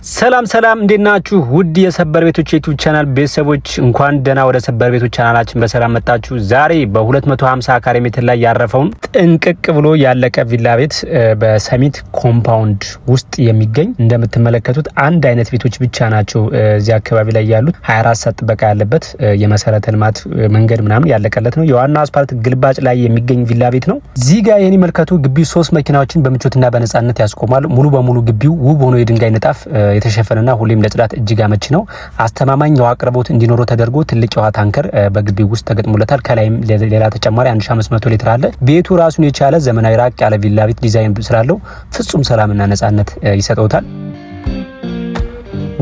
ሰላም ሰላም፣ እንዴት ናችሁ? ውድ የሰበር ቤቶች YouTube channel ቤተሰቦች፣ እንኳን ደህና ወደ ሰበር ቤቶች ቻናላችን በሰላም መጣችሁ። ዛሬ በ250 ካሬ ሜትር ላይ ያረፈውን ጥንቅቅ ብሎ ያለቀ ቪላ ቤት በሰሚት compound ውስጥ የሚገኝ፣ እንደምትመለከቱት አንድ አይነት ቤቶች ብቻ ናቸው እዚህ አካባቢ ላይ ያሉት። 24 ሰዓት ጥበቃ ያለበት፣ የመሰረተ ልማት መንገድ ምናምን ያለቀለት ነው። የዋናው አስፓልት ግልባጭ ላይ የሚገኝ ቪላ ቤት ነው። እዚህ ጋር ይህን ይመልከቱ። ግቢው ሶስት መኪናዎችን በምቾትና በነጻነት ያስቆማል። ሙሉ በሙሉ ግቢው ውብ ሆኖ የድንጋይ ንጣፍ የተሸፈነና ሁሌም ለጽዳት እጅግ አመቺ ነው። አስተማማኝ የውሃ አቅርቦት እንዲኖረው ተደርጎ ትልቅ የውሃ ታንከር በግቢው ውስጥ ተገጥሞለታል። ከላይም ሌላ ተጨማሪ 1500 ሊትር አለ። ቤቱ ራሱን የቻለ ዘመናዊ ራቅ ያለ ቪላ ቤት ዲዛይን ስላለው ፍጹም ሰላምና ነጻነት ይሰጠውታል።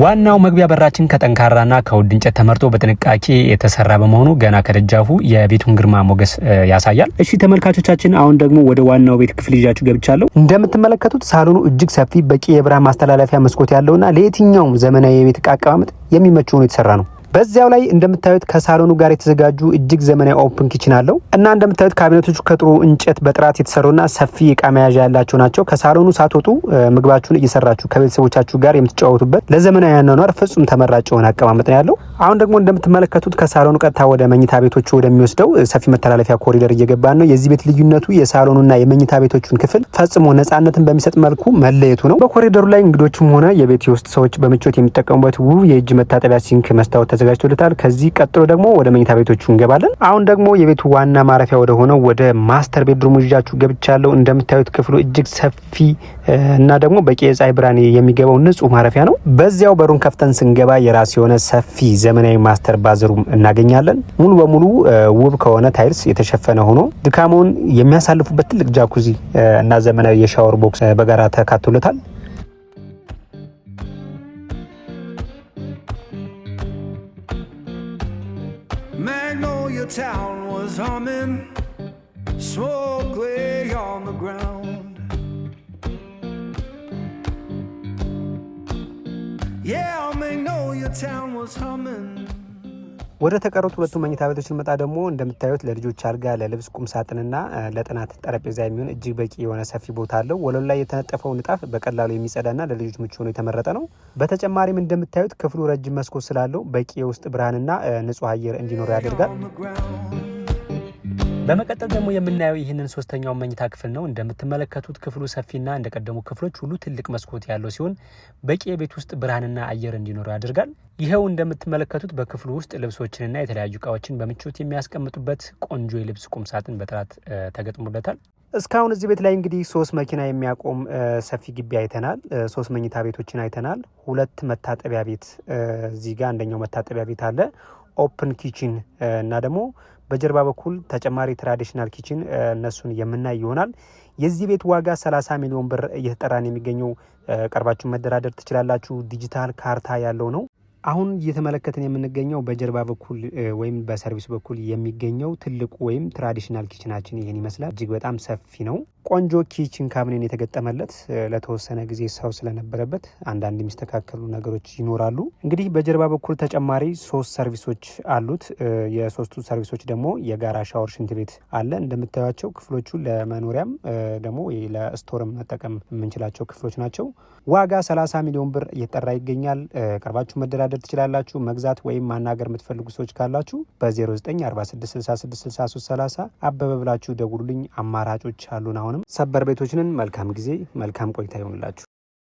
ዋናው መግቢያ በራችን ከጠንካራና ከውድ እንጨት ተመርጦ በጥንቃቄ የተሰራ በመሆኑ ገና ከደጃፉ የቤቱን ግርማ ሞገስ ያሳያል። እሺ ተመልካቾቻችን፣ አሁን ደግሞ ወደ ዋናው ቤት ክፍል ይዣችሁ ገብቻለሁ። እንደምትመለከቱት ሳሎኑ እጅግ ሰፊ፣ በቂ የብርሃን ማስተላለፊያ መስኮት ያለውና ለየትኛውም ዘመናዊ የቤት እቃ አቀማመጥ የሚመች ሆኖ የተሰራ ነው። በዚያው ላይ እንደምታዩት ከሳሎኑ ጋር የተዘጋጁ እጅግ ዘመናዊ open kitchen አለው እና እንደምታዩት ካቢኔቶቹ ከጥሩ እንጨት በጥራት የተሰሩና ሰፊ እቃ መያዣ ያላቸው ናቸው። ከሳሎኑ ሳትወጡ ምግባችሁን እየሰራችሁ ከቤተሰቦቻችሁ ጋር የምትጫወቱበት ለዘመናዊ አኗኗር ፍጹም ተመራጭ የሆነ አቀማመጥ ነው ያለው። አሁን ደግሞ እንደምትመለከቱት ከሳሎኑ ቀጥታ ወደ መኝታ ቤቶቹ ወደሚወስደው ሰፊ መተላለፊያ ኮሪደር እየገባን ነው። የዚህ ቤት ልዩነቱ የሳሎኑና የመኝታ ቤቶቹን ክፍል ፈጽሞ ነጻነትን በሚሰጥ መልኩ መለየቱ ነው። በኮሪደሩ ላይ እንግዶችም ሆነ የቤት ውስጥ ሰዎች በምቾት የሚጠቀሙበት ውብ የእጅ መታጠቢያ sink መስታወት ተዘጋጅቶለታል። ከዚህ ቀጥሎ ደግሞ ወደ መኝታ ቤቶቹ እንገባለን። አሁን ደግሞ የቤቱ ዋና ማረፊያ ወደ ሆነው ወደ master bedroom ኡ ይዣችሁ ገብቻለሁ። እንደምታዩት ክፍሉ እጅግ ሰፊ እና ደግሞ በቂ የፀሐይ ብርሃን የሚገባው ንጹህ ማረፊያ ነው። በዚያው በሩን ከፍተን ስንገባ የራሱ የሆነ ሰፊ ዘመናዊ master bathroom እናገኛለን። ሙሉ በሙሉ ውብ ከሆነ tiles የተሸፈነ ሆኖ ድካሙን የሚያሳልፉበት ትልቅ ጃኩዚ እና ዘመናዊ የ shower box በጋራ ተካቶለታል። Magnolia Town was humming, smoke lay on the ground. Yeah, Magnolia Town was humming. ወደ ተቀሩት ሁለቱ መኝታ ቤቶች ስንመጣ ደግሞ እንደምታዩት ለልጆች አልጋ፣ ለልብስ ቁም ሳጥንና ለጥናት ጠረጴዛ የሚሆን እጅግ በቂ የሆነ ሰፊ ቦታ አለው። ወለሉ ላይ የተነጠፈው ንጣፍ በቀላሉ የሚጸዳና ለልጆች ምቹ ሆኖ የተመረጠ ነው። በተጨማሪም እንደምታዩት ክፍሉ ረጅም መስኮት ስላለው በቂ የውስጥ ብርሃንና ንጹህ አየር እንዲኖረው ያደርጋል። On the ground. በመቀጠል ደግሞ የምናየው ይህንን ሶስተኛው መኝታ ክፍል ነው። እንደምትመለከቱት ክፍሉ ሰፊና እንደቀደሙ ክፍሎች ሁሉ ትልቅ መስኮት ያለው ሲሆን በቂ የቤት ውስጥ ብርሃንና አየር እንዲኖረው ያደርጋል። ይኸው እንደምትመለከቱት በክፍሉ ውስጥ ልብሶችንና የተለያዩ እቃዎችን በምቾት የሚያስቀምጡበት ቆንጆ የልብስ ቁም ሳጥን በጥራት ተገጥሞለታል። እስካሁን እዚህ ቤት ላይ እንግዲህ ሶስት መኪና የሚያቆም ሰፊ ግቢ አይተናል። ሶስት መኝታ ቤቶችን አይተናል። ሁለት መታጠቢያ ቤት፣ እዚህ ጋር አንደኛው መታጠቢያ ቤት አለ። Open kitchen እና ደግሞ በጀርባ በኩል ተጨማሪ traditional kitchen፣ እነሱን የምናይ ይሆናል። የዚህ ቤት ዋጋ 30 ሚሊዮን ብር እየተጠራ ነው የሚገኘው። ቀርባችሁ መደራደር ትችላላችሁ። ዲጂታል ካርታ ያለው ነው። አሁን እየተመለከትን የምንገኘው በጀርባ በኩል ወይም በ service በኩል የሚገኘው ትልቁ ወይም traditional kitchen ኣችን ይህን ይመስላል። እጅግ በጣም ሰፊ ነው። ቆንጆ kitchen cabinet የተገጠመለት፣ ለተወሰነ ጊዜ ሰው ስለነበረበት አንዳንድ የሚስተካከሉ ነገሮች ይኖራሉ። እንግዲህ በጀርባ በኩል ተጨማሪ ሶስት service ኦች አሉት። የሶስቱ service ኦች ደግሞ የጋራ ሻወር፣ ሽንት ቤት አለ። እንደምታዩቸው ክፍሎቹ ለመኖሪያም ደግሞ ለ store ም መጠቀም የምንችላቸው ክፍሎች ናቸው። ዋጋ 30 ሚሊዮን ብር እየተጠራ ይገኛል። ቀርባችሁ መደራደር ትችላላችሁ። መግዛት ወይም ማናገር የምትፈልጉ ሰዎች ካላችሁ በ0946666330 አበበ ብላችሁ ደውሉልኝ። አማራጮች አሉን። አሁንም ሰበር ቤቶችንን መልካም ጊዜ፣ መልካም ቆይታ ይሆንላችሁ።